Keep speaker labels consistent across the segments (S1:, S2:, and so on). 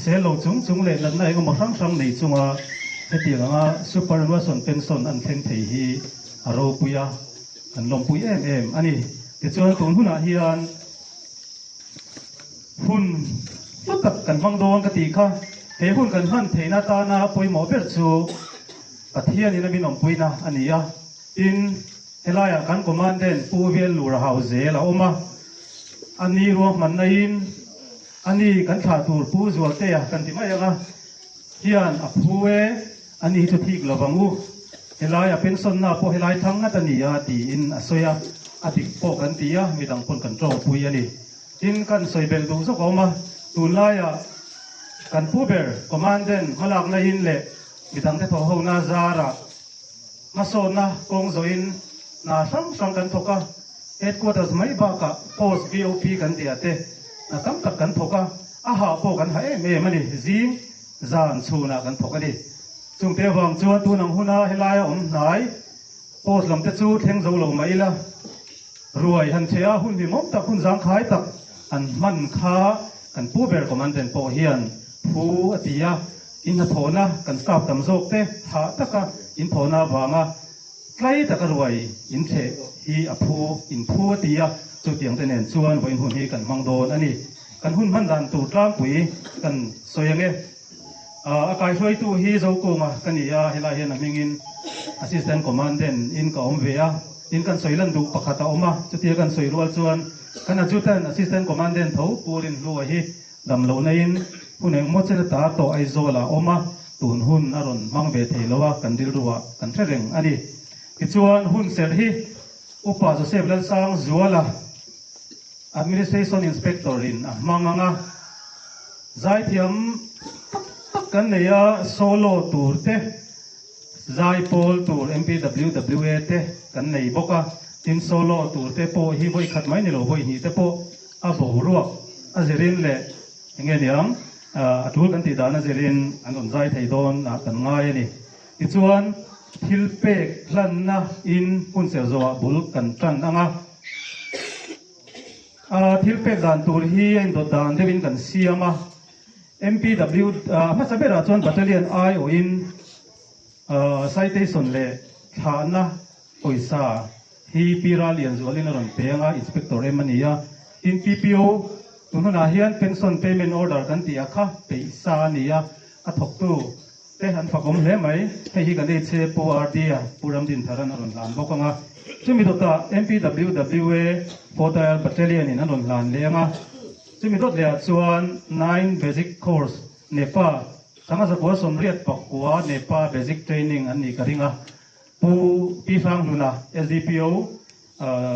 S1: Hrisel lo chung chung leh natna eng emaw hrang hrang nei chunga hetiang anga superannuation pension an thleng thei hi a ropui a, kan lawmpui em em a ni. Tichuan tun hunah hian hun hlu tak kan hmang dawn ka tih kha, he hun kan hman theihna atana pawimawh ber chu Pathianin a min awmpuina a ni a. Tin, helaiah kan Commandant Pu Velur a hau zel a awm a, a ni ruahmanna in a ni kan thlah tur Pu Zualtea kan ti mai ang a, hian a phu e, a ni hi chu thik lo vang u, helai a pension na pawh helai thang ngat a ni a tiin a sawi a, a dik pawh kan ti a, midang pawn kan tawngpui a ni. Tin, kan sawi belh duh zawk a awm a, tunlaiah kan pu ber Commandant hmalakna in leh midangte thawhhona zarah, Hmasawnna kawng zawhin hna hrang hrang kan thawk a, Headquarters mai bakah Post BOP kan tih ah te hna tam tak kan thawk a, a hah pawh kan hah em em a ni, zing zan chhunah kan thawk a ni. Chungte avang chuan tun ang huna helaia awm hnai Post lam te chu thleng zo lo mah ila, ruai han chhe a, hun hlimawm tak, hun zangkhai tak an hman kha kan pu ber Commandant pawh hian phu a ti a. In hnathawhna kan staff tam zawk te hah taka in thawhna avanga tlai taka ruai in cheh hi a phu in phu a ti a, chutiang te nen chuan vawiin hun hi kan hmang dawn a ni. Kan hun hman dan tur tlangpui kan sawi ang e. A kaihruaitu hi Zokunga ka ni a, helai hian a hmingin Assistant Commandant in ka awm ve a, tin kan sawi lan duh pakhat a awm a, chutia kan sawi rual chuan kan Adjutant Assistant Commandant tho Pu Rinhlua hi Dam lo naiin hun engmaw chen ata tawh Aizawl ah awm a, tun hun a rawn hmang ve thei lo a, kan rilru ah kan hre reng a ni. Tichuan hun serh hi Upa Joseph Lalsang Zuala, Administration Inspector in a hmang ang a, zaithiam tak tak kan nei a, solo tur te, zai pawl tur MPWWA te kan nei bawk a, tin solo tur te pawh hi vawi khat mai ni lo vawi hnih te pawh A boruak a zirin leh enge niang a tul kan tih dan a zirin an rawn zai thei dawn ah kan ngai a ni. Tichuan thil pek hlanna in hun ser zawhah bul kan tan ang a. A thil pek dan tur hi a indawt dan deuhin kan siam a. MPW hmasa berah chuan Battalion aiawhin citation leh thlahna pawisa Hi Pi Ralianzualin a rawn peng a, Inspector em a ni a. Tin, PPO, tun hunah hian Pension Payment Order kan tih a kha peih sa a ni a, a thawktu te an fakawm hle mai. Hei hi kan HA Pu RD a, Pu Ramdintharan a rawn hlan bawk ang a. Chumi dawtah MPWWA Fourth Battalion in an rawn hlan leh ang a. Chumi dawt lehah chuan Nine Basic Course Nepa sanga 989 Nepa Basic Training an nih ka ring a. Pu Pi Hranghluna, SDPO,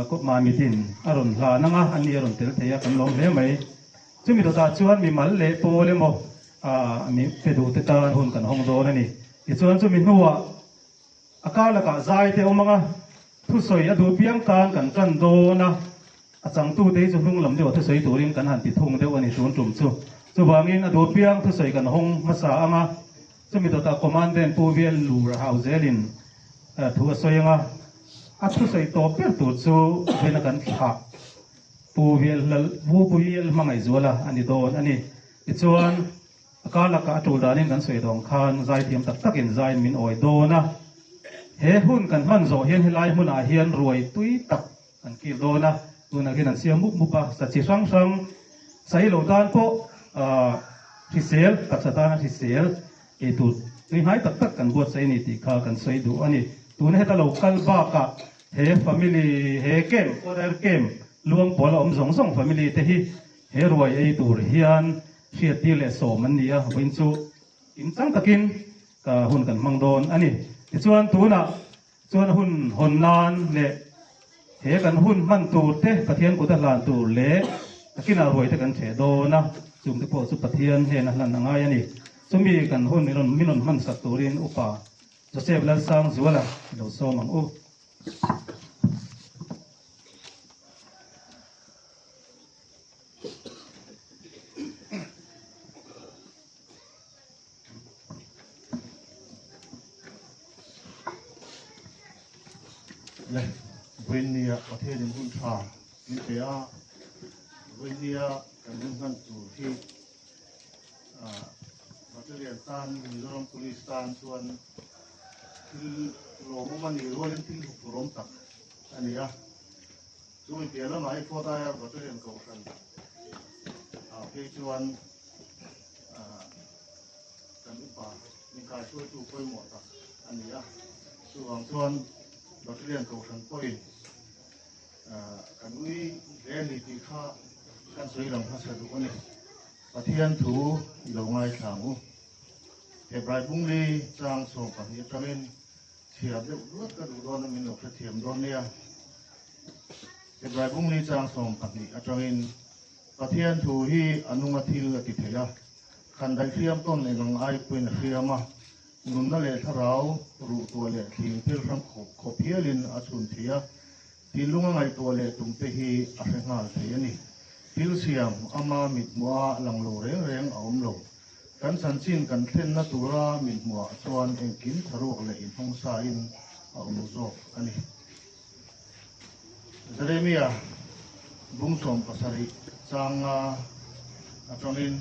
S1: Kawpmamitin a rawn hlan ang a, a ni a rawn tel thei a, kan lawm hle mai. Chumi dawtah chuan mimal leh pawl emaw mi pe duh te tan hun kan hawng dawn a ni. Tichuan chumi hnuah a kar lakah zai te awm ang a, thusawi a duh piang tan kan tan dawn a, a changtute hi chu hnung lam deuh a thusawi turin kan han ti thung deuh a ni tun tum chu. Chuvangin a duh piang thusawi kan hawng hmasa ang a. Chumi dawtah Commandant Pu Vial Lur a hau zelin thu a sawi ang a, a thusawi tawp ber tur chu vena kan thlah Pu Vial Lal Pu Vial Hmangaihzuala a ni dawn a ni. Tichuan, a kar lakah a tul danin kan sawi dawng khan zaithiam tak takin zaiin min awi dawn a. He hun kan hman zawh hian helai hmunah hian ruai tui tak kan kil dawn a, tunah hian an siam mup mup a, sa chi hrang hrang sahi lo tan pawh hrisel, taksa tana hrisel ei tur tui hnai tak tak kan buatsaih a ni tih kha kan sawi duh a ni. Tuna heta lo kal bakah he family, he camp, order camp luang pawl a awm zawng zawng family te hi he ruai ei tur hian hriattir leh sawm an ni a, vawiin chu kimchang takin hun kan hmang dawn a ni. Tichuan tunah Chuan hun hawn nan leh he kan hun hman tur te Pathian kut a hlan tur leh a kinah ruai te kan ṭheh dawn a, chung te pawh chu Pathian hnen a hlan a ngai a ni. Chumi kan hun min rawn min rawn hman sak turin Upa Joseph Lalsangzuala i lo sawm ang u.
S2: Le, vawinia Pathianin hun tha min pe a, vawinia kan hun hman tur hi Battalion tan Mizoram Police tan chuan thil lawmawm a nih rualin thil huphurhawm tak a ni a. Chumi piah lamah hi Fort Air Battalion kohhran ah phei chuan kan upa inkaihruaitu pawimawh tak a ni a. Chuvang chuan Battalion kohhran pawhin Kan ui hle a ni tih kha kan sawi lang hmasa duh a ni. Pathian thu i lo ngaithla ang u. Hebrai bungli chang 12 atangin chhiar deuh luat ka duh dawn a min lo hrethiam dawn nia. Hebrai bungli chang 12 atangin Pathian thu hi a nunga thil a ti thei a, khan daihhriam tawn eng ang ai pawhin a hriam a, Nunna leh thlarau ruh tuah leh thling thil hrang khawp khawp hialin a chhun thei a, thinlung a ngaihtuah leh tum te hi a hre nghal thei a ni. Thil siam ama mithmuha lang lo reng reng a awm lo. Kan chanchin kan thlenna tura mithmuhah chuan engkim tharuak leh inhawngsain a awm zawk a ni. Jeremia bung 17 changa atangin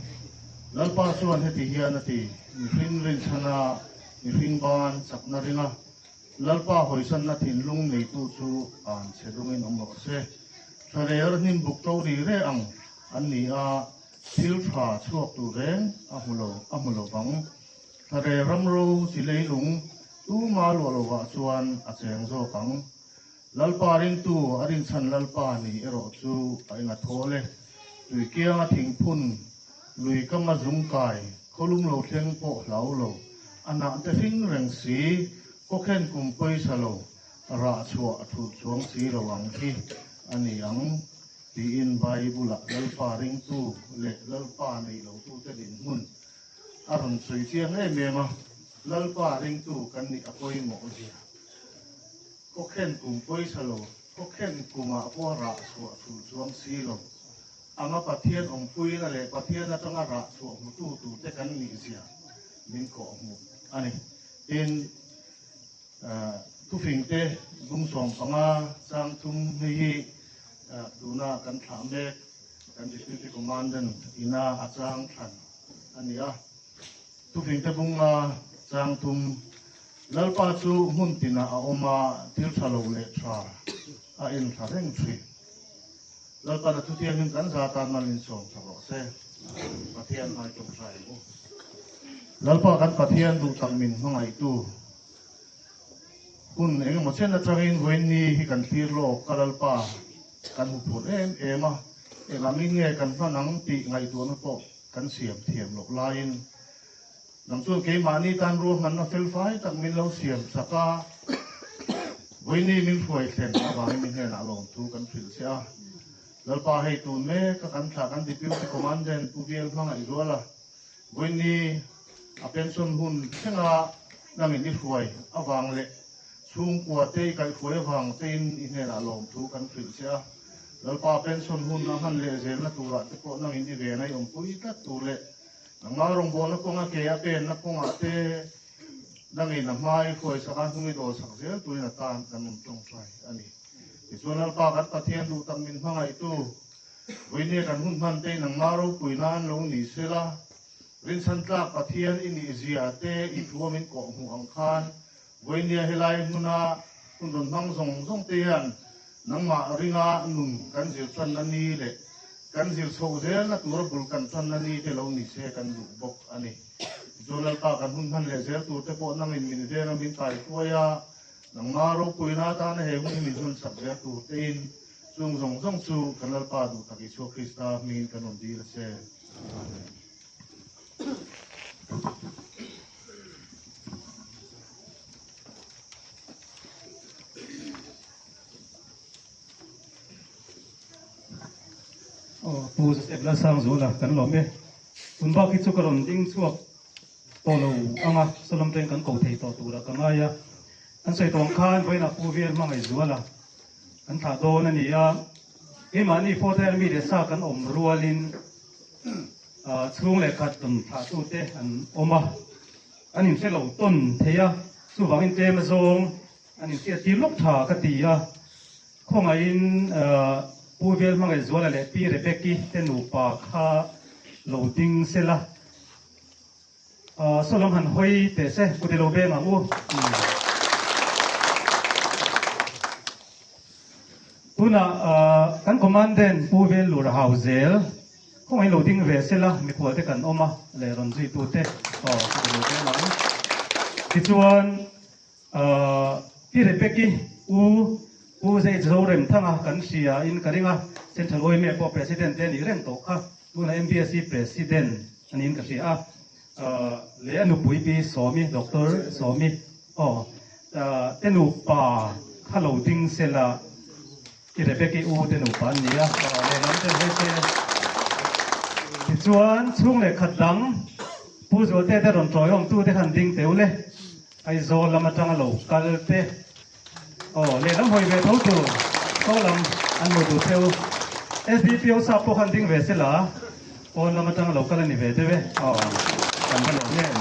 S2: Lalpa chuan heti hian a ti, Mihring rinchhana mihring ban chakna ringa Lalpa hawisanna thinlung neitu chu an chhe dungin awm rawh se. Thlarel hnim buk to ri re ang an ni a, thil tha chhuak tur reng a hmu lo a hmu lo vang. Thlarel ramro chi leilung tuma luah lovah chuan a cheng zawk ang. Lalpa ringtu a rinchhan Lalpa ni erawh chu a enga thawl e. Tui kianga thingphun, lui kama zungkai, khawlum lo thleng pawh hlau lo, a nah te hring reng si, kawkhen kum pawisa lo, rah chhuah a thulh chuang si lo ang hi a ni ang tiin Bible-ah Lalpa ringtu leh Lalpa nei lotute dinhmun A rawn sawi chiang em em a, Lalpa ringtu kan nih a pawimawh zia. Khawkhen kum pawisa lo, khawkhen kumah pawh rah chhuah thul chuang si lo. Anga Pathian awmpuina leh Pathian atanga rah chhuah hmutu turte kan nih zia min kawh hmuh a ni. Tin, thufingte bung 15 chang thum hei hi tuna kan thlah mek kan Deputy Commandant ina a chang thlan a ni a. Thufingte bunga chang thum Lalpa chu hmun tinah a awm a, thil tha lo leh tha a enthla reng thin. Lalpa na thutiangin kan za tan mal insawm sak rawh se. Pathian hmai tawngtai ang u. Lalpa kan Pathian duh tak min hmangaihtu hun engemaw chen atangin vawiinni hi kan thlir lawk ka Lalpa kan hmu phur em em a, engangin nge kan hman ang tih ngaihtuahna pawh kan siam thiam loh laiin nang chuan keimahni tan ruahmanna felfai tak min lo siam sak a, vawiinni min hruai thlen avangin mi hnenah lawmthu kan hrilh che a. Lalpa hei tun mek a kan thlah kan Deputy Commandant Pu Bial Hmangaihzuala vawiinni a pension hun thlenga nangin i hruai avang leh Chhungkua te i kaihhruai avang tein i hnenah lawmthu kan hrilh che a, Lalpa pension hun a hman leh zelna turah te pawh nangin i ven a i awmpui tlat tur leh nangmah rawngbawlna kawnga ke a penna kawngah te nangin a hma i hruai sak a, hnung i dawl sak zel turin a tan kan rawn tawngtai a ni. Tichuan Lalpa kan Pathian duh tak min hmangaihtu vawinia kan hun hman te i nangmah ropui nan lo ni sela, rinchhan tlak Pathian i nih zia te i thu a min kawhhmuh ang khan Vawinia helai hmuna hun rawn hmang zawng zawng te hian nangmah ringa nun kan zir tanna ni leh kan zir chhoh zelna tura bul kan tanna ni te lo ni se kan duh bawk a ni. Tichuan Lalpa kan hun hman leh zel tur te pawh nangin min venga min kaihruai a, nangmah ropuina atana he hun hi min hman sak zel tur tein chung zawng zawng chu kan Lalpa duh tak Isua Krista hmingin kan rawn dil a che. Amen.
S1: Pu Joseph Lalsangzuala kan lawm e. Tun bak hi chu ka rawn ding chhuak tawh lo ang a, Solom Train kan ko thei tawh turah ka ngai a. Kan sawi tawh ang khan vawiinah Pu Vial Hmangaihzuala kan thlah dawn a ni a. Keimahni Fort Air mi leh sa kan awm rualin chhung leh khat rawn thlahtute an awm a, an inhre lo tawn thei a, chuvangin tlem azawng an inhriat tir lawk tha ka ti a, khawngaihin Pu Velhmangaihzuala leh Pi Rebecca-i te nupa kha lo ding sela. Saw lam han hawi teh se, kut i lo beng ang u. Tunah kan Commandant Pu Vellur a hau zel, khawngaih lo ding ve sela mikhual te kan awm a leh rawn zuitute aw kut i lo beng ang. Tichuan Pi Rebecki U Pu Zei Zoremthanga kan hria in ka ring a, Central Oime pawh President te a nih reng tawh kha, tunah MBSC President a niin ka hria a, leh a nupui Pi Sawmi, Doctor Sawmi aw te nupa kha lo ding sela Pi Rebecki U te nupa an ni a, lehlam te hei se. Tichuan chhung leh khat dang Pu Zualte te rawn tawiawmtute khan ding teu le. Aizawl lam atanga lo kal te aw lehlam hawi ve tho tur saw lam an hmu duh cheu. SDPO sap pawh khan ding ve sela pawn lam atanga lo kal a ni ve deuh e aw kan va lawm em.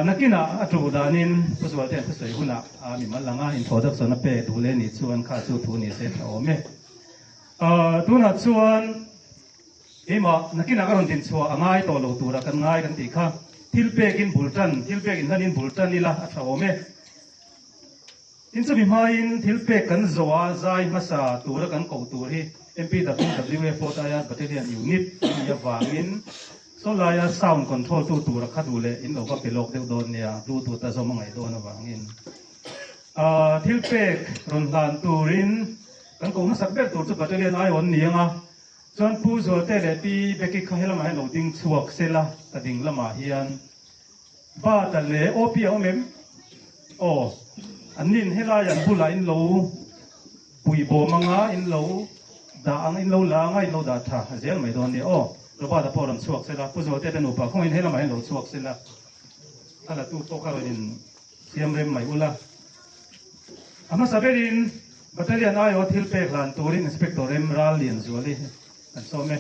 S1: Nakinah a tuh danin Pu Zualte an thusawi hunah a mi mal anga introduction a pek duh leh nih chuan kha chu thu ni se tha awm e. Tunah chuan Keimah, nakinah ka rawn din chhuah a ngai tawh lo tura kan ngai kan tih kha thil pekin bul tan, thil pek inhlanin bul tan ila a tha awm e. Tin chumi hmain thil pek kan zawh a zai hmasa tura kan koh tur hi MPWWA Fort aia Battalion Unit a nih avangin saw laia sound control tu tura kha duh leh in lo va pe lawk deuh dawn nia, bluetooth a zawm a ngaih dawn avangin thil pek rawn hlan turin kan koh hmasak ber tur chu Battalion aiawn ni anga Chuan Pu Zualte leh Pi Becky kha helamah hian lo ding chhuak sela ka ding lamah hian Bata leh OP a awm em? Aw, an nin helai an bulah in lo pui bawm anga in lo dah ang in lo la anga in lo dah tha zel mai dawn nia aw. Robert-a pawh rawn chhuak sela Pu Zualte te nupa khawngin helamah hian lo chhuak sela a la tu pawh kha rawn in siam rem mai ula. A hmasa berin Battalion aiawh thil pek hlan turin Inspector Rem Ral Lianzuali kan sawm e.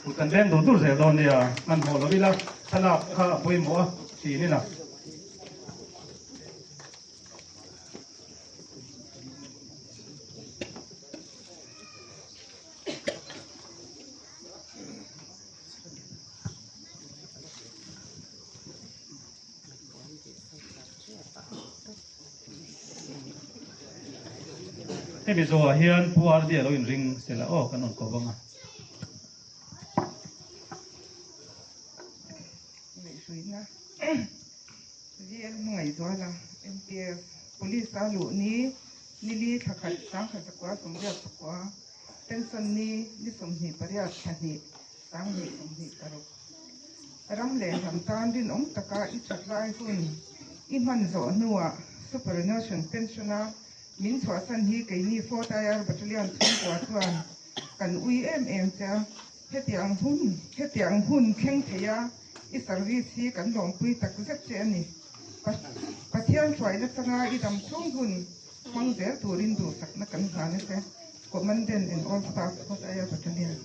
S1: Kut kan veng dur dur zel dawn nia, hmanhmawh lo ila thlalak kha a pawimawh a tiin ila. Hemi zawhah hian Pu RD a lo inring sela aw kan rawn ko vang a.
S3: Ngaihhruina VL Hmangaihzuala MPF Police a luh ni nili thla khat sangkhat zakua sawmriat pakua pension ni ni 28 thla hnih sanghnih 26. Ram leh hnam tan rinawm taka i that lai hun i hman zawh hnuah Superannuation Pension-a min chhuahsan hi keini Fourth IR Battalion chhungkua chuan kan ui em em che a. Hetiang hun hetiang hun thleng theia i service hi kan lawmpui tak zet che a ni. Pathian hruaina changa i dam chhung hun hmang zel turin duhsakna kan hlan a che. Commandant and all staff Fourth IR Battalion.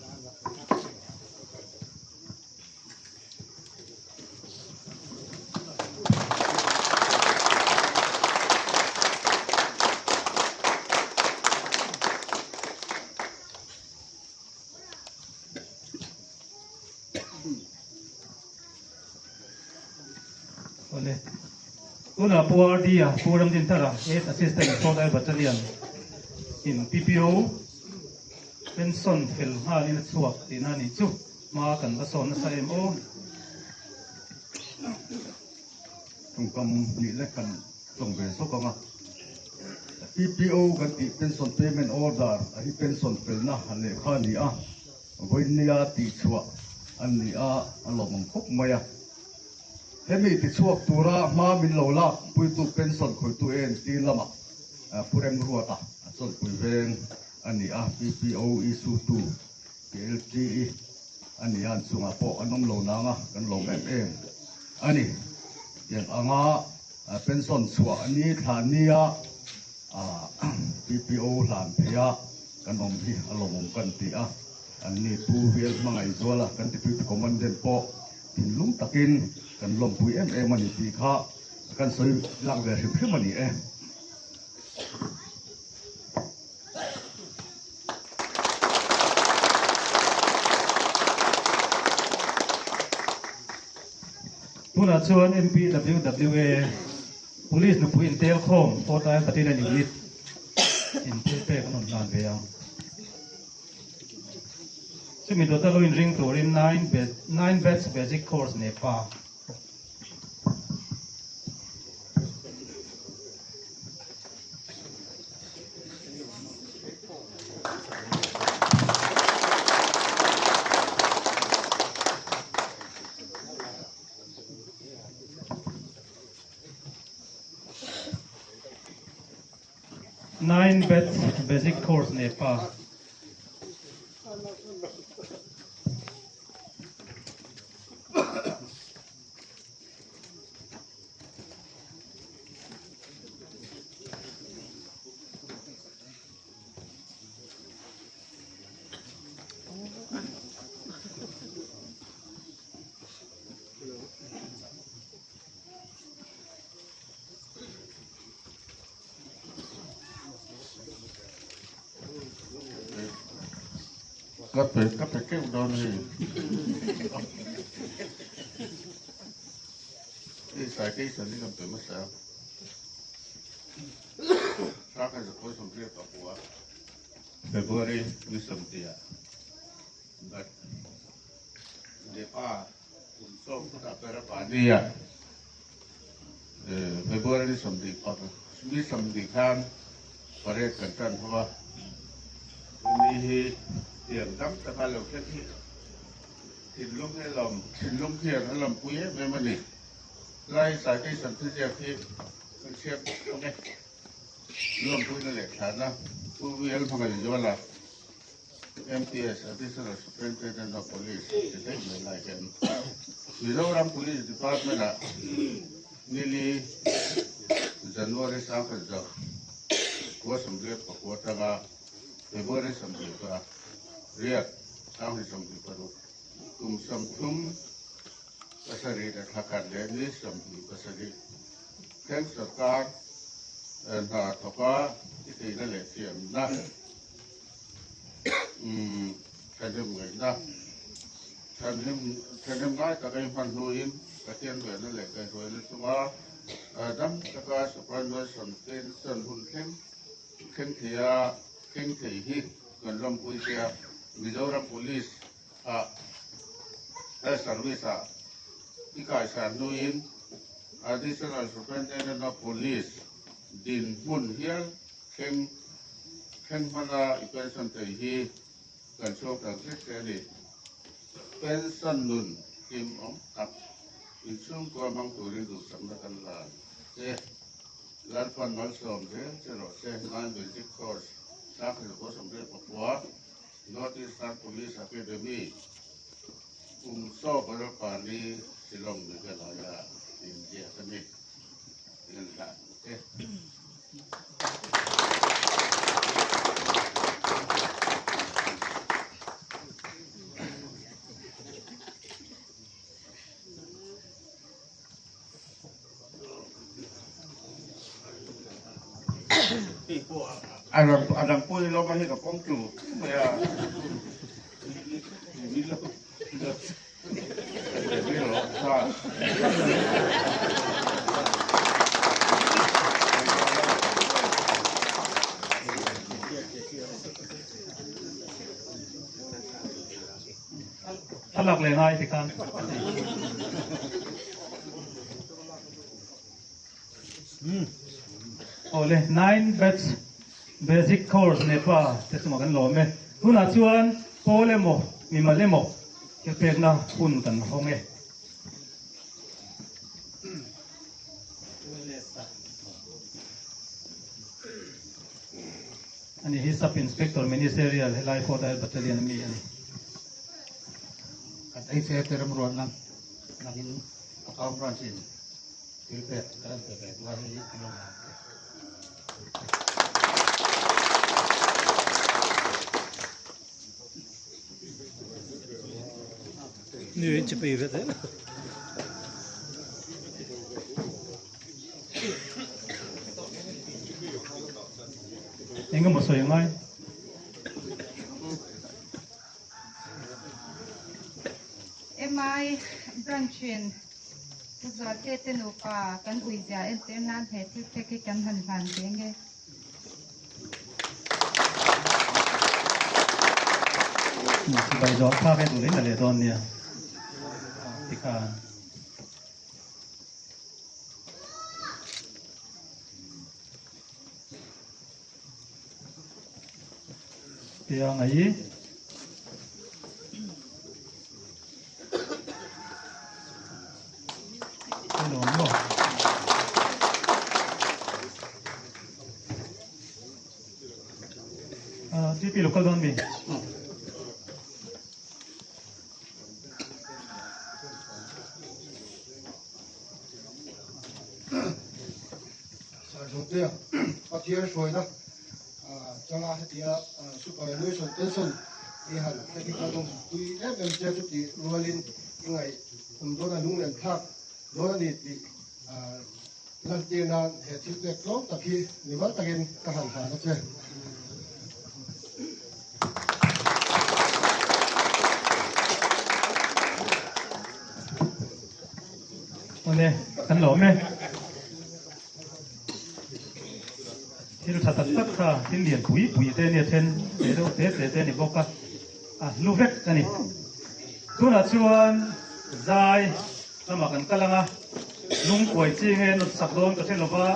S1: Awle. Tuna Pu RD a Pu Ramdinthara Eighth Assistant Fourth Air Battalion in PPO Pension fel nghalin a chhuak tihna a nih chu. Hma kan va sawn nasa em aw.
S4: Tawngkam hnih lek kan tawng ve zawk ang a. PPO kan tih Pension Payment Order a hi pension felna lehkha a ni a, vawinia tihchhuah a ni a, a lawmawm khawp mai a. Hemi tichhuak tura hma min lo lak puitu pension khawihtu ANT lamah Pu Remruata a chawnpui veng a ni a, PPO issue tu KLTE a ni a, an chungah pawh an awm lo nang a, kan lawm em em a ni. Tiang anga pension chhuah ni thla nia PPO hlan theia kan awm hi a lawmawm kan ti a, an ni Pu Vel Hmangaihzuala kan Deputy Commandant pawh thinlung takin kan lawmpui em em a ni tih kha kan sawi lak ve hrim hrim a ni e.
S1: Tunah chuan MPWWA Police nupui intel khawm Fort Air Battalion Unit in thil pek an rawn hlan ve a. Chumi dawta lo inring turin nine batch basic course nepa. Nine batch basic course nepa.
S2: Ka pe ka pe keuh dawn hei. Hei citation hi kan pe hmasa a. Thla khan zakhawi sawmriat a hmu a. February ni sawmtih ah but Nepa kum sawm khat ah per a pahnih a. February ni sawmhnih ni sawmhnih khan parade kan tan ho a, ni hi tiang dam taka lo thleng hi thinlung hi lawm thinlung hian a lawmpui em em a ni. Lai citation thuziak hi kan chhiat ang e. Lawmpuina leh thlahna Pu VL Hmangaihzuala MTS Additional Superintendent of Police ti daih mai lai hian Mizoram Police Department ah nili January 2000 kua 94 atanga February 28 2026 kum 37 leh thla khat leh ni 27 thleng sarkar hna thawka i theihna leh thiamna Thahnem ngaihna, thahnem thahnem ngai taka i hman hnuin Pathian vehna leh kaihhruaina chunga dam taka superannuation pension hun thleng thleng theia thleng thei hi kan lawmpui che a. Mizoram Police ah service ah i kaisan hnuin Additional Superintendent of Police dinhmun hial Thleng thleng hmana i pension thei hi kan chhuak tak zet che a ni. Pension nun hlim awm tak inchhungkua hmang turin duhsakna kan la che. Lalpan malsawm zel che rawh se. Nine Basic Course, Sangkhat Khua 24, North Eastern Police Academy, kum sawp a rawpani Shillong Meghalaya inziak a ni. A dang pawh hi lawm a hei ka pawm tlu mai a.
S1: Thlalak leh ngai ti khan. Awle nine batch basic course nepa te chungah kan lawm e. Tunah chuan pawl emaw mimal emaw thil pekna hun kan hawng e. Ani hi Sub Inspector Ministerial helai Fort Air Battalion ami a ni.
S5: Kan ei che te remruatna nangin account branch in thil pek ka rawn pe ve duh a hei an lo hlan che.
S1: Ni in chipai ve te. Engemaw sawi angai.
S3: MI branch in.
S6: Pu Zualte te nupa kan uizia entir nan he thil phek hi kan han hlan ve nge.
S1: Sipai zawh thlak e duh in la leh dawn nia tikhan. Tia ngai. Hello mo. Ah, TP local don mi.
S7: Sarzotea Pathian hruaina changa hetia superannuation pension i han heti kha dawng pui em em che chu tih rualin i ngaih awm dawn a lunglen thlak dawn a ni tih lantir nan he thil pek tlawm tak hi mimal takin ka han hlan a che.
S1: Awle, kan lawm e. Thil tha tak tak kha thil lian pui pui te nia then te deuh te te te ni bawk a, a hlu vek a ni. Tunah chuan zai lamah kan kal ang a, lungkuai chi nge nawt sak dawn ka hre lo va,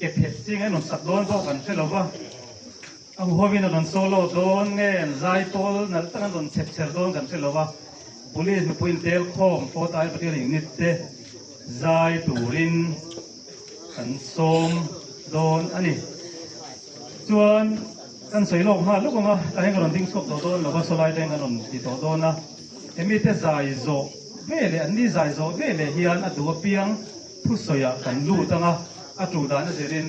S1: ke phet chi nge nawt sak dawn pawh kan hre lo va, a huhovin a rawn solo dawn nge an zai pawl nalh tak an rawn chep chher dawn kan hre lo va, Police mipui intel khawm Fort Air Patrol Unit te zai turin kan sawm dawn a ni. Chuan kan sawi lawk nghal lawk ang a, tah hian ka rawn ding chhuak tawh dawn lo va, sawlai te hian kan rawn ti tawh dawn a. Hemi te zai zawh veleh an ni zai zawh veleh hian a duh apiang thusawiah kan lut ang a, a tu dan a zirin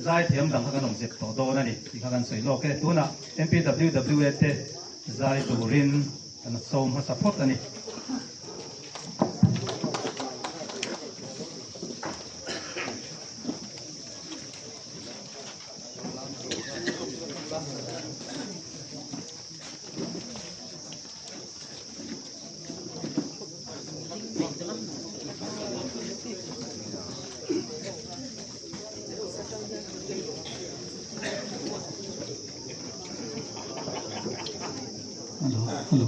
S1: zaithiam dang kha kan rawn zep tawh dawn a ni tih kha kan sawi lawk e. Tunah MPWWA te zai turin kan sawm hmasa phawt a ni. Hello, hello.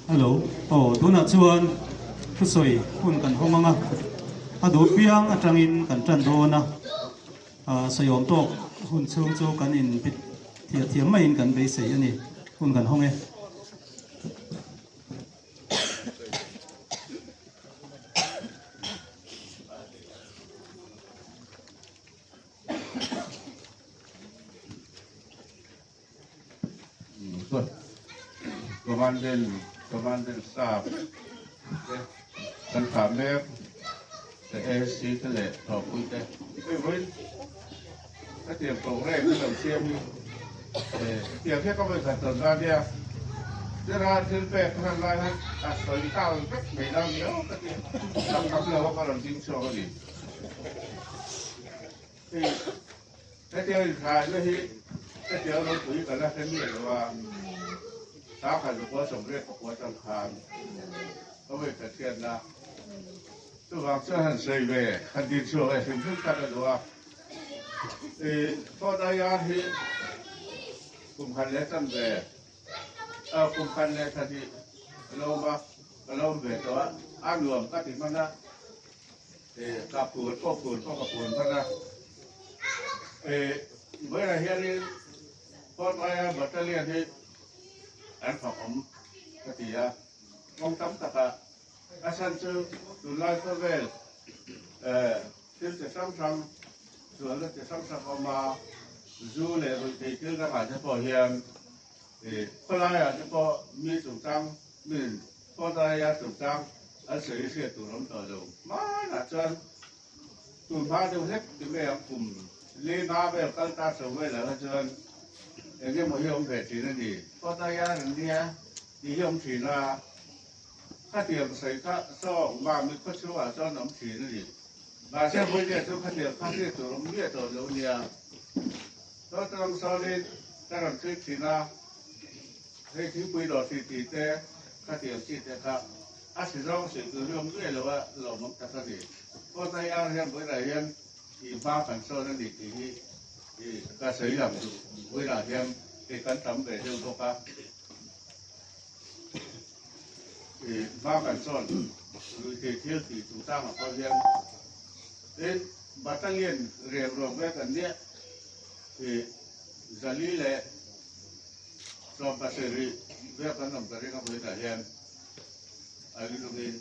S1: Hello, aw tunah chuan thusawi hun kan hawng ang a, a duh piang atangin kan tan dawn a, sawi awm tawk hun chhung chu kan in thiah thiam maiin kan beisei a ni, hun kan hawng e.
S8: Commandant Commandant staff te kan thlah mek te AC te leh thawhpui te hei vawiin hetiang program hi lo siam hi hetiang hian ka vawi khat tawn ta nia chera thil pek ka hran lai hian a sawi nghal vek mai lo ni aw ka ti a kham lo a ka rawn ding chhuak a ni. Hei hetiang inthlaina hi hetiang ropui ka la hre miah lo a, Sangha Zakua Sawmriat pakua atang khan ka vawi khat hriatna chuvang chuan han sawi ve han din chhuak e hrim hrim tak a duh a. I Fort IR hi kum khat leh chan ve kum khat leh thla hnih ka lo awm a, ka lo awm ve tawh a, a nuam ka ti hman a. Ka pur pawh pur pawh ka pur hman a, vawiinah hianin Fort Aia Battalion hi an fak awm ka ti a, kawng tam takah a chhan chu tunlai khawvel thil chi hrang hrang, sualna chi hrang hrang awm a, zu leh ruihtheih thil dangah te pawh hian khawlaiah te pawh mi chungchang min Fort Aia chungchang an sawi hriat tur awm tawh lo. Hmanah chuan tun hma deuh hlek ti mai ang kum li nga vel kal ta chho vel ah kha chuan eng emaw hi awm ve thin a ni. Fort Aia an nia tih hi awm thin a, khatiang sawi kha saw mami khaw chhungah chuan awm thin a ni. Mahse vawinia chu khatiang kha hriat tur awm miah tawh lo nia. Saw tang sawnin ka rawn thlir thin a. Hei thingpui dawr ti ti te kha tiang chi te kha a si zawng si tur hi awm ngei lo a lawmawm tak a ni. Fort IR hian vawiinah hian i hma kan sawn a ni tih hi i ka sawi lang duh. Vawiinah hian hei kan tam ve deuh bawk a, i hma kan sawn ruihtheih thil tih chungchangah pawh hian tin battalion riak ruak vek an nia i zali leh 70 vel kan awm ta reng a vawiinah hian a rilungin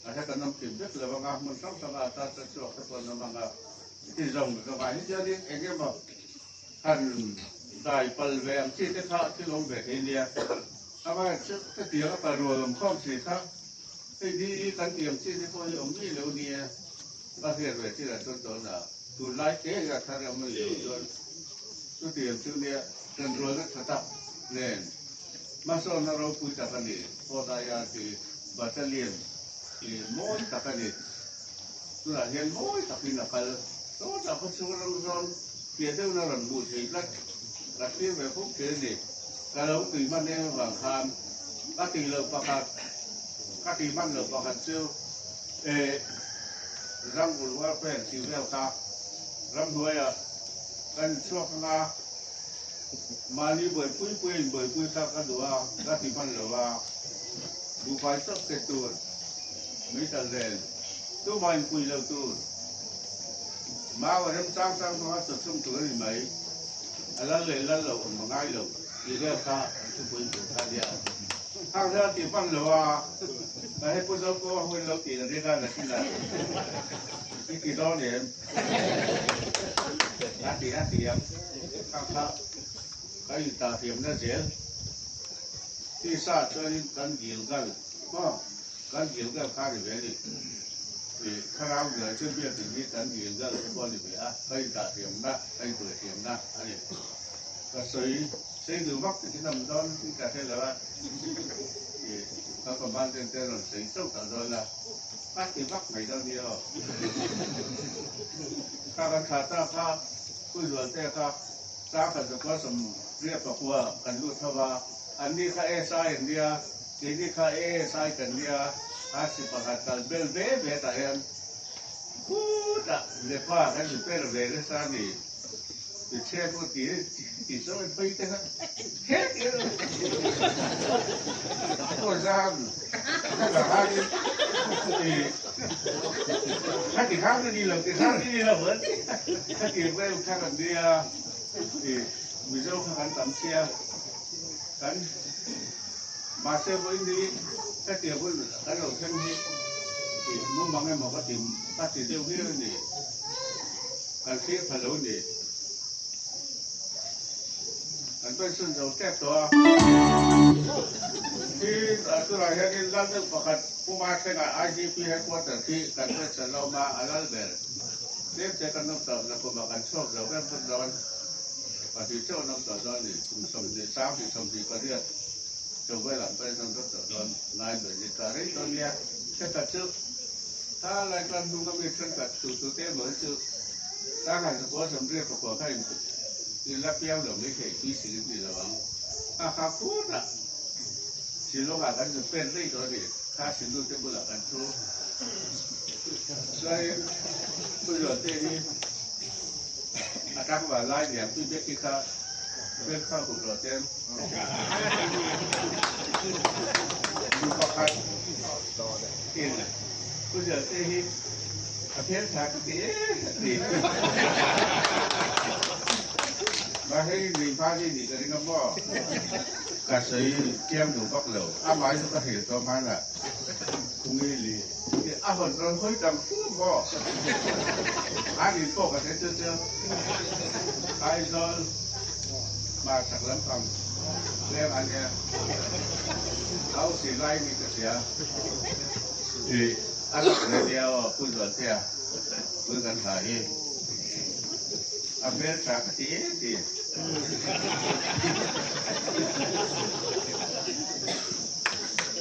S8: a he kan awm kim vek lo ang a, hmun hrang hranga a tan tan chhuak te pawh an awm ang a, ti zawng zawngah hi chuanin eng emaw han dai pal ve ang chi te kha thil awm ve thei nia, amaherawhchu hetiang a pal rual awm khawm si kha hei ni kan tih ang chi te pawh hi awm ngei lo nia, ka hriat ve chilah chuan tunah tunlai te hi a thar awm a ni lo chuan. Chutiang chu nia ṭanrualna ṭha tak nen hmasawnna ropui tak a ni. Fort IRT Battalion hi mawi tak a ni. Tunah hian mawi takin a kal. Sawtah khaw chhung ram zawn piah deuhna rawn hmuh thei tlat. Ka thlir ve fuk ṭhin a ni. Ka lo tui hman em avang khan ka tih loh pakhat, ka tih hman loh pakhat chu eh Jungle Warfare tih vel kha ramhnuaiah Kan chhuak anga mahni buaipui pui in buaipui kha ka duh a, ka ti hman lo a, buhfai chauh pe tur meital nen tumah in pui lo tur mau a rem chang chang hmanga chaw chhung tur a ni mai, a lal leh lal lo awm a ngai lo tih vel kha an thupui tur kha a nia. Hang hian ti hman lo a, ka he pu Zopa hun lo tih na ring a nakinah i ti dawn em? A ti a ti ang kha kha ka in ta thiam na zel tisa chuanin kan Gilgal maw kan Gilgal kha ni ve ni i thlarau ngai chu biakin hi kan Gilgal te pawh a ni ve a ka in ta thiam na ka in tuai thiam na a ni ka sawi sei duh vak te hi nam dawn in ka hre lo a i ka commandant te rawn sawi chauh tah dawn a. A ti vak mai dawn nia aw. Kha kan thlah ta kha Puizualte kha Sangkhat zakua 80 pakua kan lut ho a, an ni kha SI an nia, keini kha ASI kan nia, a si pakhat kal bel ve ve tah hian khutah Lepa kan inper ve nasa a ni. Ti che ko ti ti so en pei te ha. He ti. Ko zang. Ka ha ni. Ti. Ha ti ha ni lo ti ha ni lo vẫn. Ha ti ve kha kan dia. Ti Mizo kha kan tam sia. Kan mahse vawiin hi hetiang hun kan lo thleng hi tih mumang emaw ka ti ka ti deuh hial a ni. Kan thlir pha lo a ni. Kan pension zo tep tawh a. Tin, tunah hianin lal deuh pakhat Puma thlengah IGP headquarter khi kan pension lo awm a, a lal ber. Tlem te kan awm tawh, nakumah kan chhuak zo vek vek dawn. Pahnih chauh an awm tawh dawn a ni. Kum 20 sang 28 chauh velah an pension vek tawh dawn. Ngai ber ni ta rei dawn nia. Thenkhat chu tha lai chuan hnung a mi thenkhat tu tu te emaw hi chu sanghai zakua 80 pakua kha in in la piang lo mai thei tui si in ni lo ang. A kha phut a Shillong ah kan zu pen rei tawh a ni. Kha Sindhu te bulah kan thu. Chuanin Puiluan te hi A tlangval lai lian pui bek hi kha bek kha hup rawh ten nu pakhat in Pu Zualte hi a hmeltha ka ti em a ti. Mahse i nui hma ni nih ka ring a maw? Ka sawi chiang duh vak lo. Amah hi chu ka hrilh tawh hmanah Khumi li. A hawn rawn hawi tam fu maw? An in pawh ka hre chu chu Aizawl hmarchhak lampang leng a nia. Hausi lai ni ka hria. I a lak ve nia aw Pu Zualtea pui kan hla hi. A hmeltha ka ti em ti.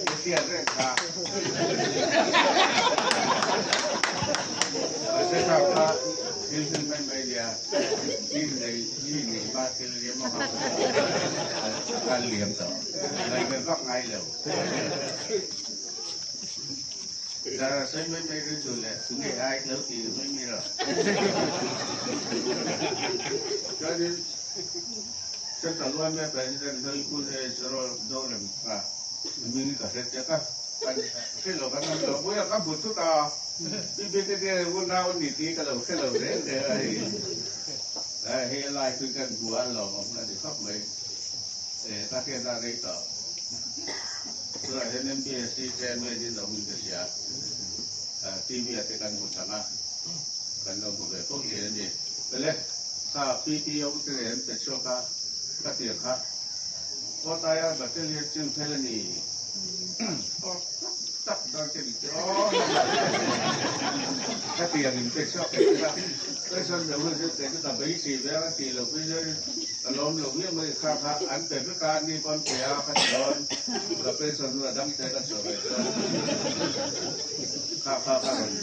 S8: Hetiang reng kha Mahse kha kha thil hlim mai mai nia, mi nei mi nei hma thil liam ang a kal liam tawh ngaih ve vak ngai lo. Zara sawi mai mai rin chu le tunge ai lo ti mai mai lo. Chuanin Central yma President Hlui Pu Zorem kha Ming ka hre chiak a, kan hre lo kan awm lo pui a, ka hmu thut a, BBKK unau an ni tih ka lo hre lo reng reng a hei. Hei a lai pui kan hmu a lawm awm a ni khawp mai. Ka hriatna rei tawh. Tunah hian MPSC chairman in awm in ka hria. TV ah te kan hmu chang a, kan lo hmu ve fo thin a ni. Pele, kha PTO te leh an pe chhuak a, ka tir kha. Kawtaia battalion chu fel a ni. Tawk tak tak dawn che ni che aw. Hetiang in pe chhuak kei chu a pension lo hun chu kei chu ka beisei ve a ti lo phei chuan ka lawm lo viau mai kha kha an pe vek a ni pawn pe a ka ti dawn ka pension hun a dang te ka chhuah ve chuan kha kha ka rawn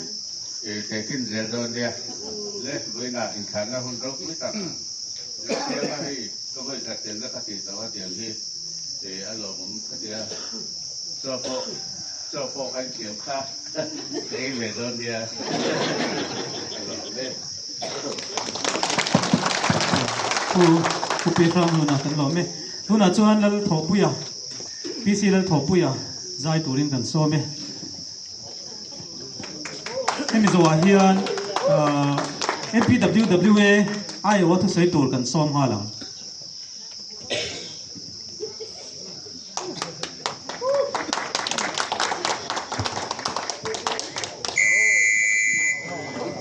S8: theihthin zel dawn nia le vawiinah inthlanna hun ropui tak Zirtirna hei ka vawi khat telna ka tih tawh a tiang hi a lawmawm ka ti a, chaw pawh chaw pawh kan thiam kha ka ei ve dawn nia a lawm e.
S1: Pu Pu Pi Hrang Hluna kan lawm e. Tunah chuan Lalthawhpuia, PC Lalthawhpuia zai turin kan sawm e. Hemi zawhah hian MPWWA aiawha thusawi tur kan sawm nghal ang.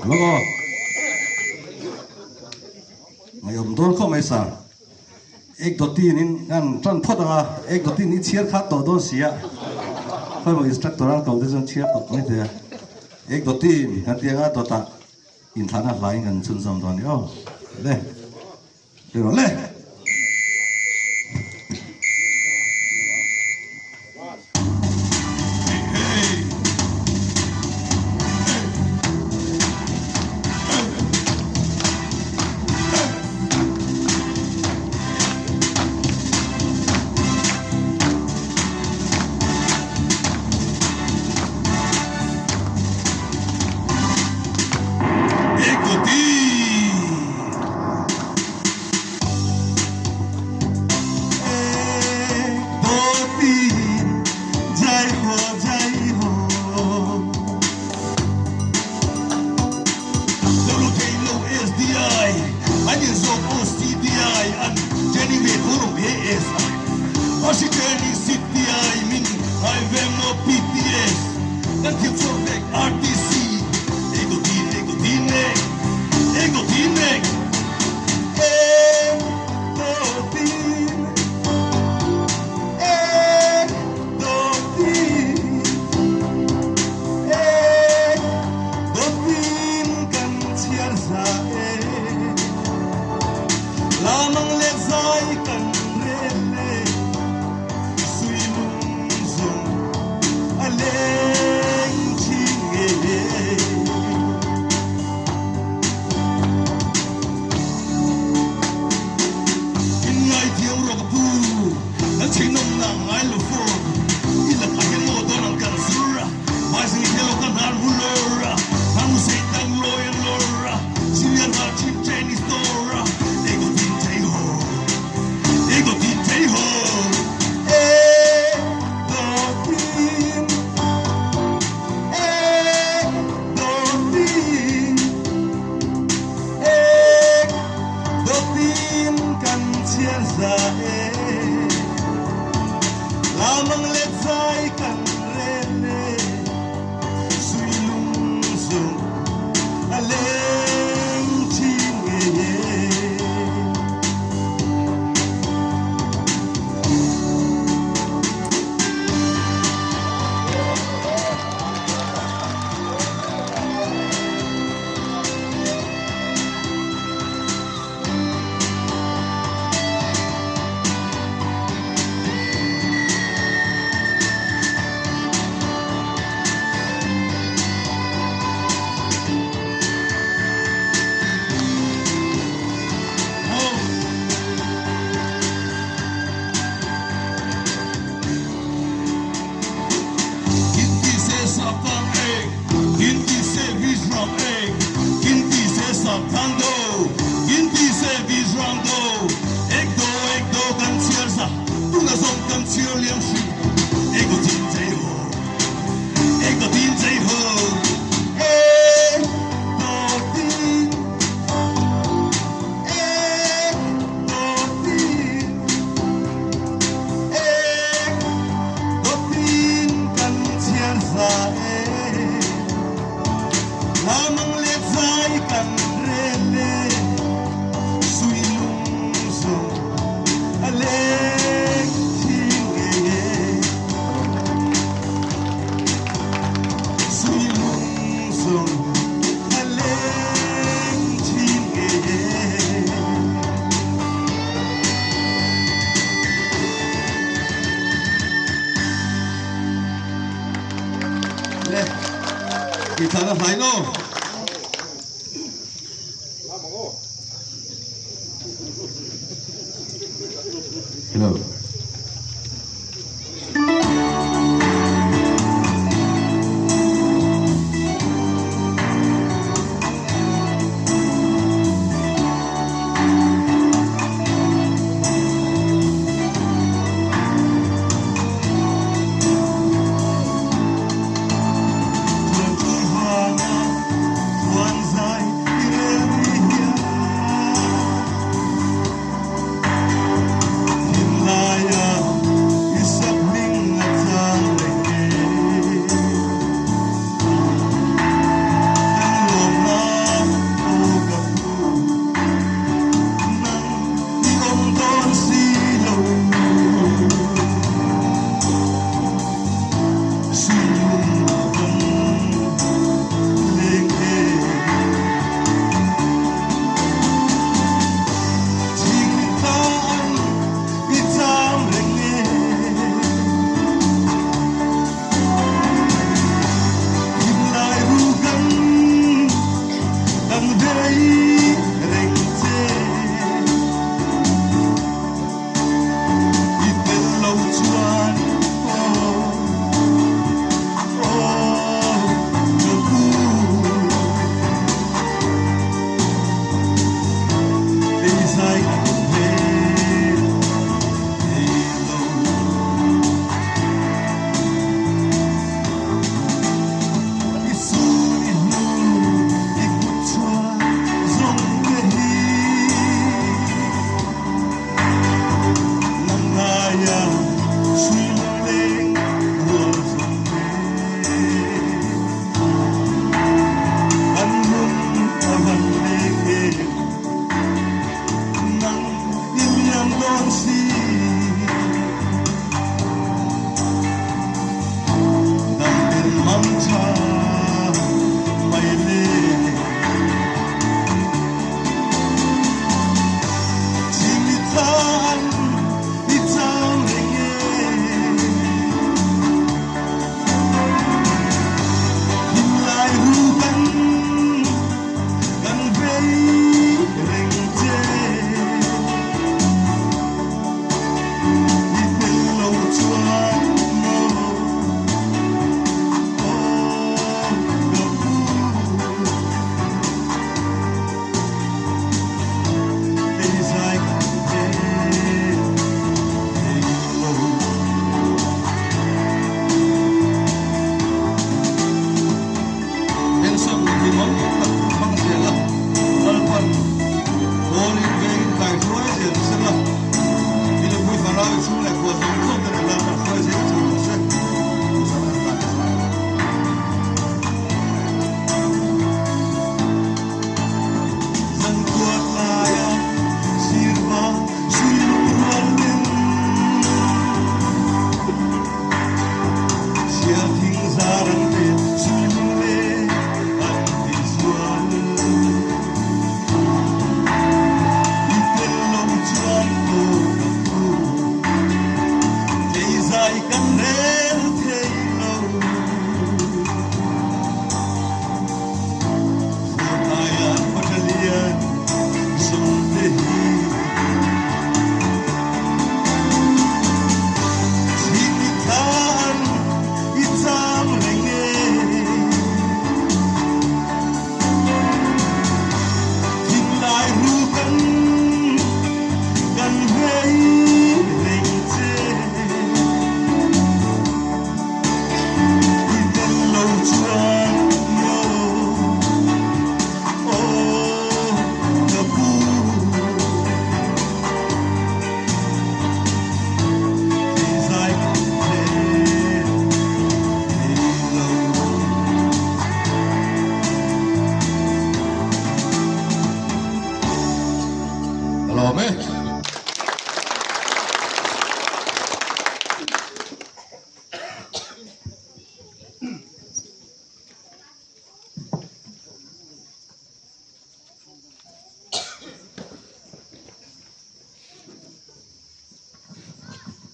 S4: Hello. Ngaiawm dawn khawp mai sir. Ek dawtin in an tan phawt ang a, ek dawtin i chhiar khat tawh dawn si a, khawimaw instructor ang tawh te chuan chhiar tawh mai thei a, ek dawtin kan ti anga dawtah inthlahna hlaiin kan chhunzawm dawn a ni aw, le, le rawh le.
S9: zawng kan chhiar liam hrim Ego tin chei ho Ego tin chei ho Ek dawtin Ek dawtin Ek dawtin kan chhiar za e Lamang leh zai kan rel e Sui lung zawng a leng thin ngei e Sui lung zawng a leng thin ngei e. Le, tih thlan a hnai lo. Hello. Chuan vanga chuan zai i rel ni hian thinlai.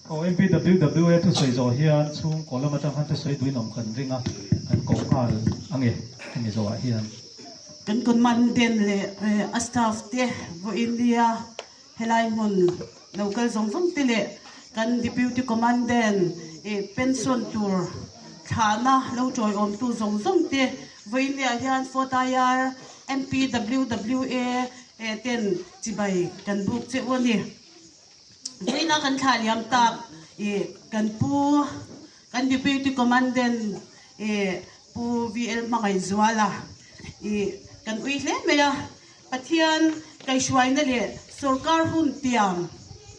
S1: Aw MPWWA thusawi zawh hian chhungkaw lam atang khan thusawi duin awm kan ring a, kan koh nghal ange hemi zawhah hian.
S10: Kan commandant leh a staff te vawiin nia helai hmun lo kal zawng zawng te leh kan deputy commandant pension tur thlahna lo tawiawmtu zawng zawng te vawiin niah hian Fort IR MPWWA ten chibai kan buk che u a ni. Vawiina kan thlah liam tak ih kan pu kan Deputy Commandant ih Pu VL Hmangaihzuala ih kan ui hle mai a, Pathian kaihhruaina leh sorkar hun tiam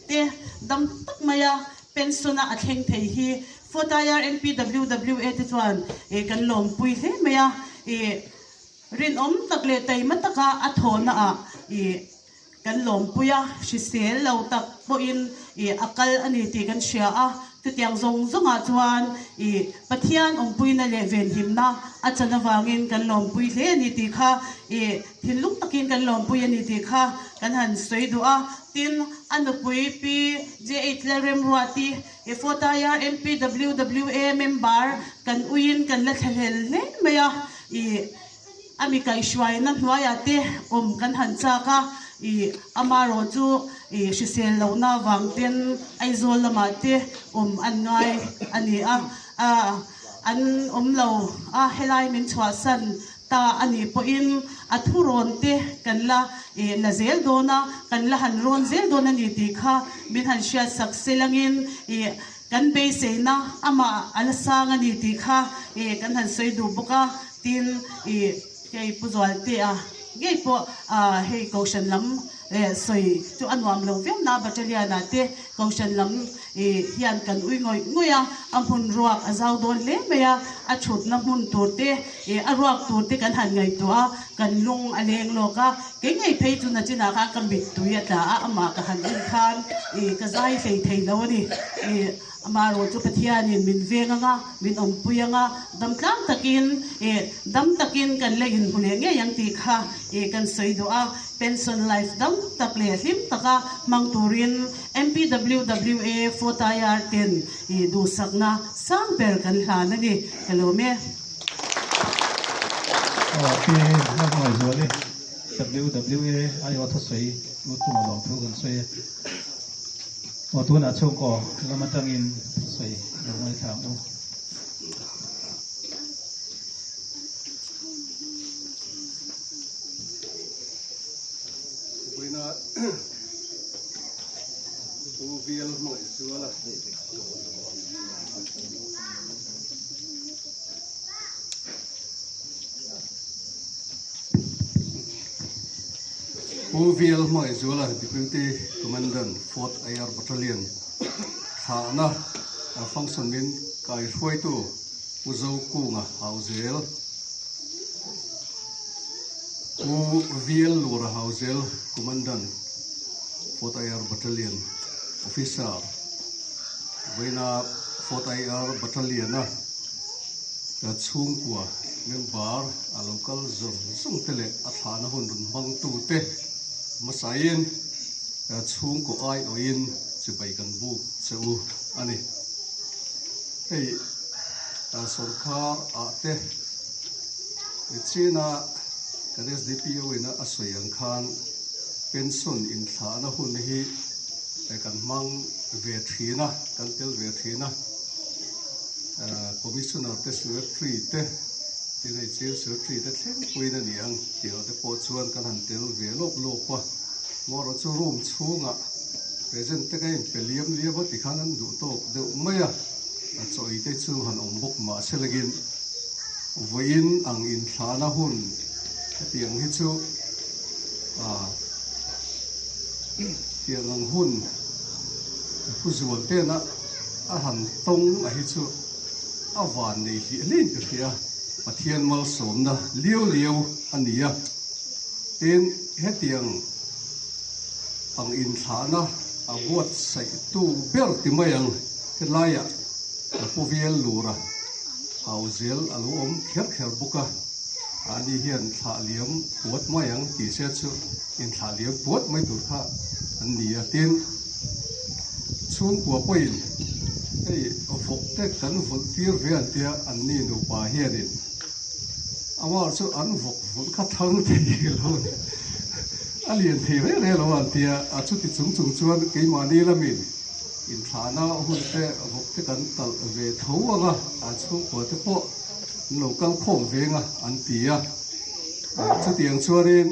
S10: te dam tak maia pension a a thleng thei hi Fort IR MPWWA te chuan ih kan lawmpui hle mai a, ih rinawm tak leh taima taka a thawhna ah ih Kan lawmpui a, hrisel lo tak pawhin ih a kal a ni tih kan hria a, chutiang zawng zawngah chuan ih Pathian awmpuina leh venhimna a chan avangin kan lawmpui hle a ni tih kha ih thinlung takin kan lawmpui a ni tih kha kan han sawi duh a. Tin, a nupui Pi JH Lalremruati ih Fawtaia MPWWA member kan uiin kan la thlahlel hle mai a, ih A mi kaihhruaina hnuaiah te awm kan han chak a, ih amarawh chu ih hrisel lohna avang ten Aizawl lamah te awm an ngai a ni a, an awm lo a, helai min chhuahsan ta a nih pawhin a thurawn te kan la ih la zel dawn a, kan la han rawn zel dawn a ni tih kha min han hriatsak selangin ih kan beiseina amah a la sang a ni tih kha ih kan han sawi duh bawk a. Tin, i hei Pu Zualtea ngei pawh hei Kohhran lam sawi chu a nuam lo viau na Battalion ah te Kohhran lam hian kan ui ngawih ngawih a, a hmun ruak a zau dawn hle mai a, a thutna hmun tur te a ruak tur te kan han ngaihtuah a, kan lung a leng lawk a, kei ngei phei chu nachinah khan ka mittui a tla a, amah ka han en khan ka zai hlei thei lo a ni. Amaherawh chu Pathianin min veng anga, min awmpui anga, dam tlang takin eh dam takin kan la inhmu leh ngei ang tih kha eh kan sawi duh a. Pension life dam tak leh hlim taka hmang turin MPWWA Fawtaiar ten eh duhsakna sang ber kan hlan a ni. Ka lawm e.
S1: Aw pi Lalhmangaihzuali WWA aiawh thusawi lut tum a lawm thu kan sawi e. Aw tunah chhungkaw lam atangin thusawi lo ngaithla ang u.
S11: Vawiina Pu VL Hmangaihzuala. Pu VL Hmangaihzuala Deputy Commandant Fourth IR Battalion thlahna function min kaihruaitu Pu Zokunga Hauzel, Pu VL Lura Hauzel Commandant Fourth IR Battalion Officer vawiina Fourth IR Battalion-a chhungkua member a lo kal zawng zawng te leh a thlahna hun rawn hmangtu te hmasain chhungkaw aiawhin chibai kan buk che u a ni. Hei sorkar ah te China kan SDPO in a sawi ang khan pension inthlahna hun hi kan hmang ve thin a, kan tel ve thin a. Commissioner te Secretary te tin hei Chief Secretary te thleng puiin a ni ang tih te pawh chuan kan han tel ve lawp lawp a, amaherawh chu room chhungah present te ka inpe liam liam a tikhan an duh tawk deuh mai a, a chawi te chu han awm bawk mah se lengin vawiin ang inthlahna hun hetiang hi chu ah tiang ang hun pu zual tena A han tawng a hi chu a van nei hlih hliin ka hria, Pathian malsawmna liau liau a ni a. Tin, hetiang ang inthlahna a buatsaihtu ber ti mai ang, helaiah ka pu vial lura hau zel a lo awm kher kher bawk a, ani hian thlah liam puat mai ang tih se chu inthlah liam puat mai tur kha an ni a. Tin, chu. chhungkua pawhin hei vawk te kan vulh tir ve an tia anni nupa hianin amah chu an vawk vulh kha thang thei lo a ni. A lian thei reng reng lo an tia a chuti chung chung chuan keimahni lamin inthlahna hun te vawk te kan talh ve tho ang a, a chhungkua te pawh an lo kal khawm veng a an ti a. Chutiang chuanin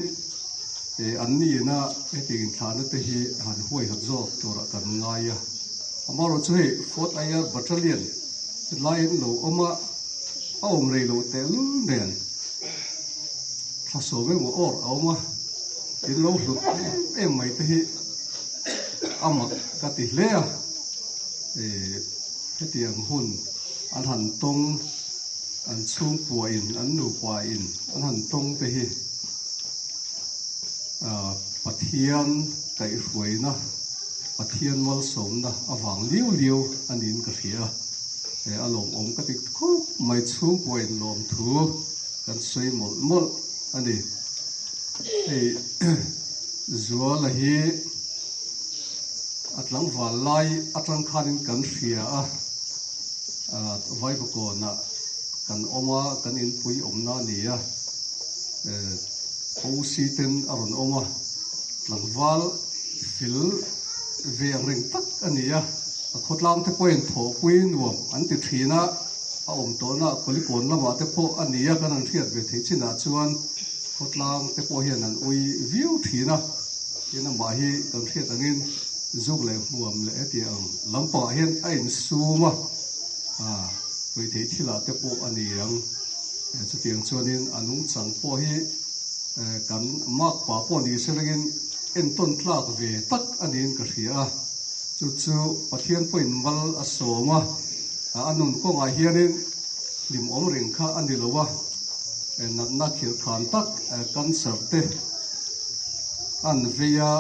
S11: an nihna hetiang inthlahna te hi han huaihawt zawk turah kan ngai a. Amaherawhchu hei Fourth IR Battalion hetlaiin lo awm a, a awm rei loh tehlul nen thla sawm emaw awr a awm a, in lo hlut em em mai te hi a mak ka ti hle a. Hetiang hun an han tawng. An chhungpuain, an nupain an han tawng te hi Pathian kaihhruaina, Pathian malsawmna avang liau liau a niin ka hria. A lawmawm ka ti khawp mai, chhungpuain lawmthu kan sawi mawlh mawlh a ni. Hei Zuala hi a tlangval lai atang khanin kan hria a. Vaivakawnah kan awm a, kan inpui awmna a ni a, OC ten a rawn awm a, tlangval fil ve ang reng tak a ni a, a khawtlang te pawhin thawhpui nuam an ti thin a, a awm tawhna Kulikawn lamah te pawh a ni a, kan han hriat ve theih chinah chuan khawtlang te pawh hian an ui viau thin a, tin amah hi kan hriat angin Zuk leh hmuam leh heti ang lampangah hian a insum a, ruihtheih thilah te pawh a ni ang. Chutiang chuanin a nungchang pawh hi kan makpa pawh ni se rengin entawn tlak ve tak a niin ka hria a. Chu chu Pathian pawhin mal a sawm a, a nun kawngah hianin hlimawm reng kha a ni lo a, natna khirhkhan tak cancer te an vei a.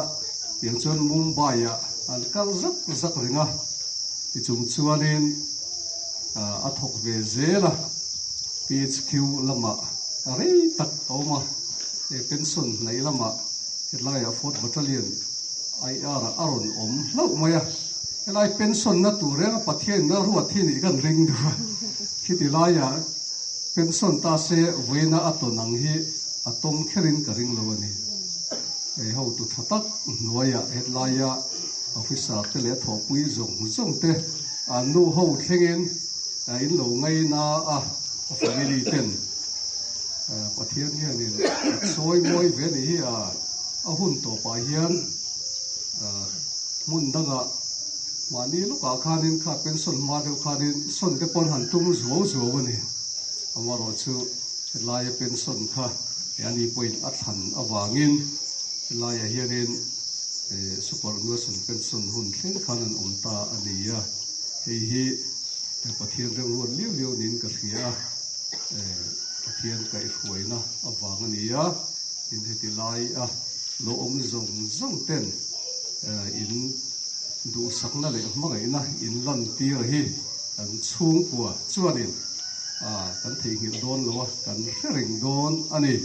S11: Tiang chuan Mumbai-ah an kal zak zak reng a, tichung chuanin a thawk ve zel a, PHQ lamah rei tak a awm a, he pension hnaih lamah hetlaiah Fourth Battalion IR-ah a rawn awm hlauh mai a, helai pension na tur renga Pathianin a ruat hi nih kan ring deuh a, khiti laiah pension ta se vawiina a tawn ang hi a tawng kherin ka ring lo a ni. Hei hotu tha tak hnuaiah hetlaia officer te leh thawhpui zawng zawng te an nu ho thlengin in lo ngaina a, a family ten Pathian hianin a sawi mawi ve ni hi a, a hun tawpah hian hmun dangah mahni lawkah khanin kha pension hma deuh khanin sawn te pawn han tum zuau zuau a ni. Amaherawhchu hetlaia pension kha He ani pawhin a thlan avangin helaiah hianin superannuation pension hun thleng khan an awm ta a ni a, hei hi Pathian remruat liau liau niin ka hria a, Pathian kaihhruaina avang a ni a, tin heti laia lo awm zawng zawng ten in duhsakna leh hmangaihna in lantir hi kan chhungkua chuanin Kan theihnghilh dawn lo a, kan hre reng dawn a ni.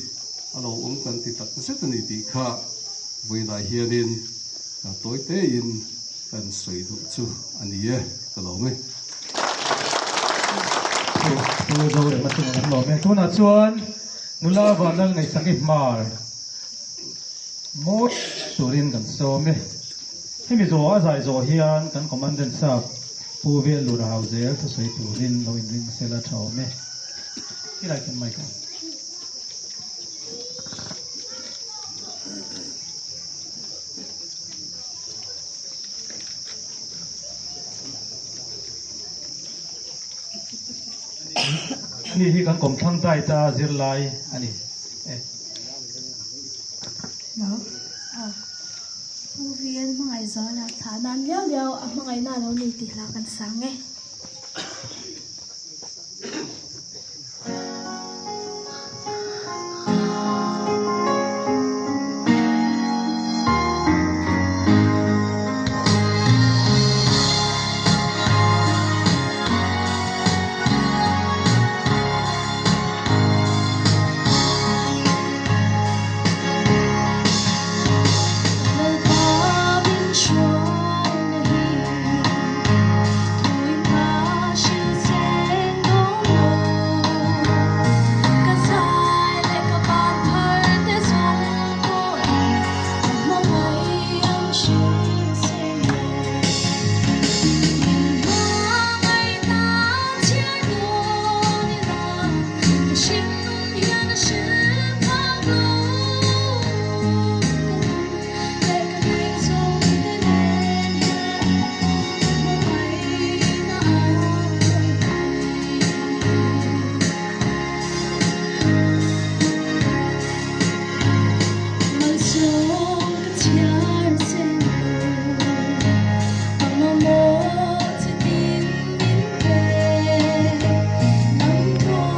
S11: A lo awm kan ti tak zet a ni tih kha vawiinah hianin tawi tein kan sawi duh chu a ni e, ka lawm e.
S1: Pu Zorema chungah kan lawm e. Tunah chuan nula Vanlal Ngaihsaki Hmar mawi turin kan sawm e. Hemi zawh a zai zawh hian kan Commandant Sap Pu Vel Lura hau zel thusawi turin lo inring sela tha awm e. Tilai kan mic on. Ani hi kan kawmthlang diet a zirlai a ni e.
S12: Hello. Ah. Pu VN hmangaih zuala thlah nan liau liau a hmangaihna a lo nei tih hla kan sang e.